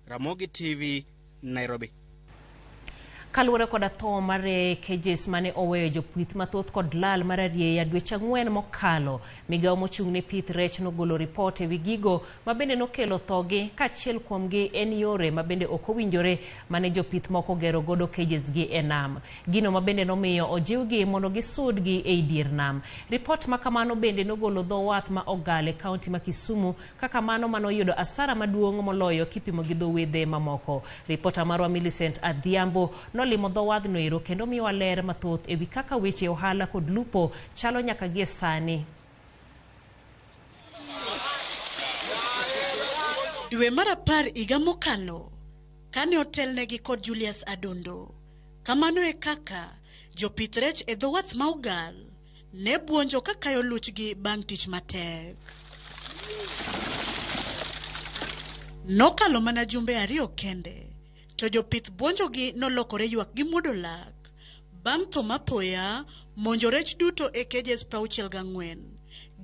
Ramogi TV, Nairobi. Kaluwore koda tho mar cages mane oweyo jopith mathoth kod lal mar arieya dweche 4 mokalo, migawo mochung' ne pith rech nogolo ripot ewi gigo mabende nokelo thogi, kaachiel kuomgi en yore mabende ok owinjore mane jopith moko gero godo cages gi e nam. Gino mabende nomiyo ojiwgi mondo gisudgi ei dier nam. Ripot ma kamano bende nogolo dho wath ma Ogal e kaunti ma Kisumu kaka mano manoyudo asara maduong' moloyo kipimo gi dho wedhe mamoko. Ripota marwa Millicent Adhiambo nolimo dho wadhno ero kendo miyowa ler mathoth ewi kaka weche ohala kod lupo chalo nyaka gie sani. Dwe mar 10 higa mokalo, kane otelnegi kod Julius Adundo, kamano e kaka jopith rech e dho wath ma Ogal ne buonjo ka kayo luchgi bang' tich matek. Nokalo mana jumbe 2 kende, to jopith buonjogi nolokore ywak gi muodo lak. Bang' tho mapoya, monjo rech duto e cages 64.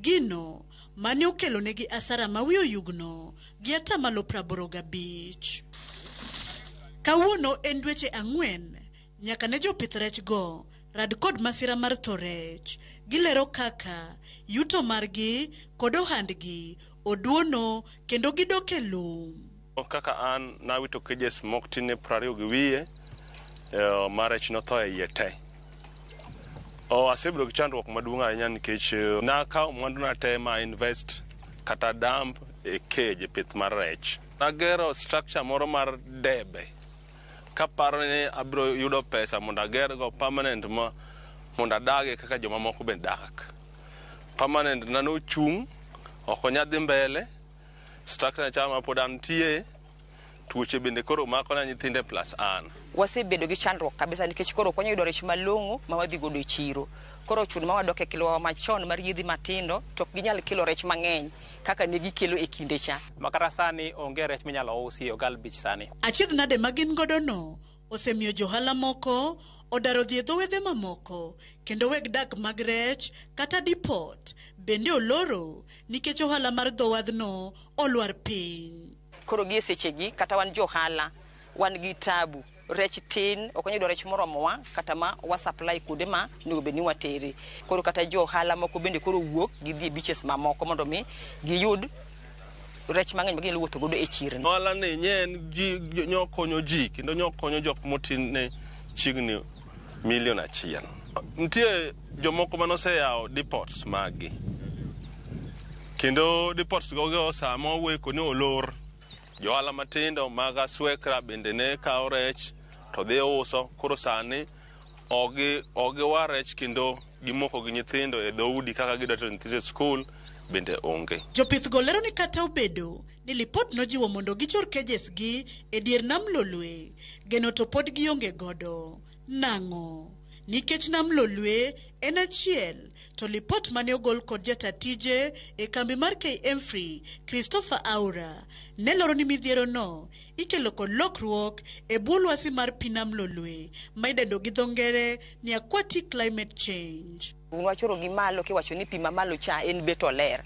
Gino mane okelonegi asara ma wi oyugno gi 85%. Kawuono en dweche 4 nyaka ne jopith rech go rad kod masira mar tho rech. Gilero kaka yuto margi kod ohandgi oduono kendo gidok e lum. Kaka an nawito cages mok tin 20 gi wiye, ma rech notho e iye te. Asebedo gi chandruok maduong' ahinya nikech nakawo mwanduna te ma invest kata dump e cage e pith mar rech. Nagero structure moro mar debe kaparo ni abiro yudo pesa mondo agergo permanent ma mondo adage kaka jomamoko be dak. Permanent na nochung', ok onyal dhi mbele. Structure cha ma pod antie, tuoche bende koro mako na nyithinde plus an. Wasebedo gi chandruok kabisa nikech koro ok wanyal yudo rech malong'o ma wadhi godo e chiro. Koro ochuno ma wadok e kilowa machon mar yiedhi matindo to ok ginyal kelo rech mang'eny kaka ne gikelo e kinde cha. Makata sani onge rech minyalo usi e Ogal Beach sani. Achiedh nade ma gin godo no osemiyo johala moko odaro dhi e dho wedhe mamoko kendo weg dak mag rech kata depot bende oloro nikech ohala mar dho wadhno olwar piny. Koro gi e sechegi kata wan johala wan gi tabu, rech tin, ok wanyal yudo rech moromowa kata ma wa supply kuonde ma onego bed ni watere. Koro kata johala moko bende koro wuok gidhi e beaches mamoko mondo mi giyud rech mang'eny ma ginyalo wuotho godo e chirni. Ohala ni nye en ji nyo konyo ji kendo nyo konyo jok motin ne chiegni milion 1. Nitie jomoko manoseyawo depots maggi kendo depots gogo sama wawuoyo koni olor. Johala matindo mag aswekra bende ne kawo rech to dhi uso, koro sani ok giwar rech kendo gimoko gi nyithindo e dhoudi kaka gidwa tero nyithindo e skul bende onge. Jopith go lero ni kata obedo ni lipot nojiwo mondo gichor cages gi e dier nam Lolwe, geno to pod gionge godo. Nang'o? Nikech nam Lolwe en achiel, to lipot mane ogol kod jata tije e kambi mar KMFRI, Christopher Aura, ne lero ni midhiero no ikelo kod lokruok e bwo lwasi mar pi nam Lolwe ma idendo gi dho ngere ni aquatic climate change. Wachoro gi malo kiwacho ni pi mamalo cha en bet oler,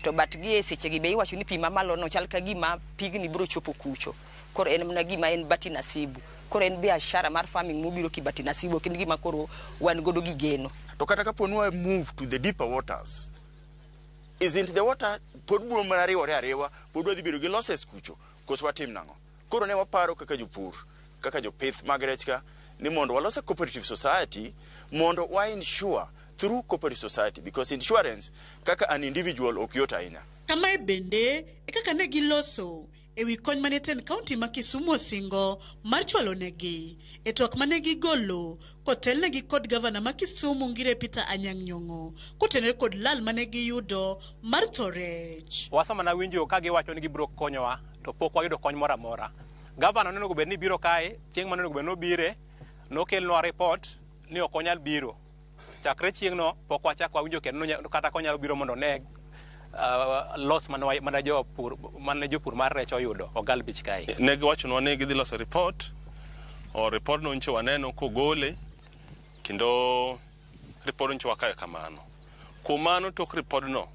to but gi e sechegi be iwacho ni pi mamalo no chal ka gima pigni biro chopo kucho. Koro en mana gima en bahati nasibu. Koro en biashara mar farming mobiro ki bahati nasibu, ok en gima koro wan godo gi geno. To kata kapo ni wa move to the deeper waters, isn't the water pod biro mana riwore ariwa, pod wadhi bedo gi losses kucho, koso watim nang'o? Koro ne waparo kaka jopur, kaka jopith mag rech ka, ni mondo walos a cooperative society mondo wa insure through cooperative society, because insurance kaka an individual ok yot ahinya. Kamae bende e kaka ne giloso ewi kony mane tend kaunti ma Kisumu osingo mar chwalo negi e twak mane gigolo kotelnegi kod gavana ma Kisumu Ngire Peter Anyang' Nyong'o kotenore kod lal mane giyudo mar tho rech. Wasoma na winjo ka giwacho ni gibiro konyowa to pok wayudo kony moro amora. Gavana nonego bed ni biro kae, chieng' mane onego bed ni obire, nokelnwa report ni ok onyal biro. Chakre chieng'no pok wachako wawinjo kendo kata konyalo biro mondo one loss mane jopur mar rech oyudo Ogal Beach kae. Ne giwachonwa ni gidhi loso report, o report no nyocha waneno kogole kendo report nyocha wakawe kamano. Kuom mano tok report no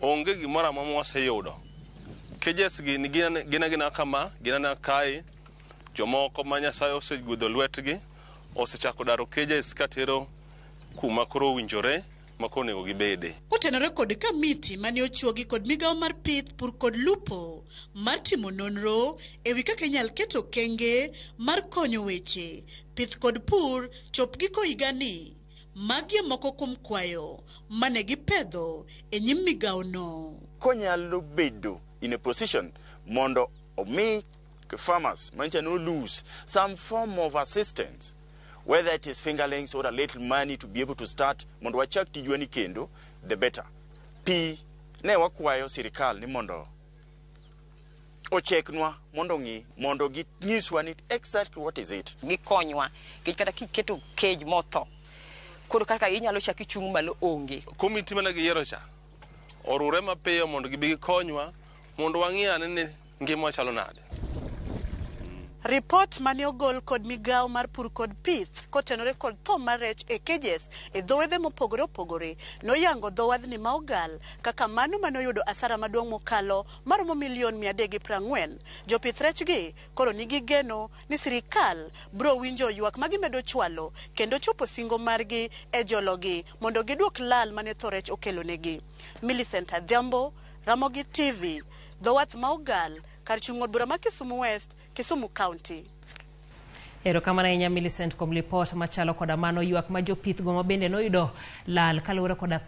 onge gimoro amora ma waseyudo Cages gi ni gin agina kama, gin anena kae, jomoko ma Nyasaye osegwedho lwetgi osechako daro cages katero kuma koro owinjore ma koro onego gibede. Kotenore kod kamiti mane ochuogi kod migawo mar pith, pur kod lupo mar timo nonro ewi kaka inyal ket okenge mar konyo weche pith kod pur chop giko higani. Magi e moko kuom kwayo mane gipedho e nyim migawono. Konyalo bedo in a position mondo omi farmers manyicha no lose some form of assistance, whether it is fingerlings or a little money to be able to start mondo wachak tijwa ni kendo, the better. Pi ne wakwayo sirikal ni mondo ocheknwa, mondo ng'i, mondo ginyiswa ni exactly what is it. Gikonywa nikech kata kiketo cage motho koro kaka inyalo chak ichung' malo onge. Komiti mane giyiero cha orure mapiyo mondo gibi gikonywa mondo wang'i ane ni ngima chalo nade. Ripot mane ogol kod migawo mar pur kod pith kotenore kod tho mar rech e cages e dho wedhe mopogore opogore noyango dho wadhni ma Ogal kaka mano mane oyudo asara maduong' mokalo maromo milion 340. Jopith rech gi koro nigi geno ni sirikal biro winjo ywak ma gimedo chwalo kendo chopo singo margi e jologi mondo giduok lal mane tho rech okelonegi. Millicent Adhiambo, Ramogi TV, dho wath ma Ogal, kar chung' od bura ma Kisumu West, Kisumu County. Erokamano ahinya, Millicent, kuom lipot machalo koda mano. Ywak ma jopith go ma bende noyudo lal kaluwore koda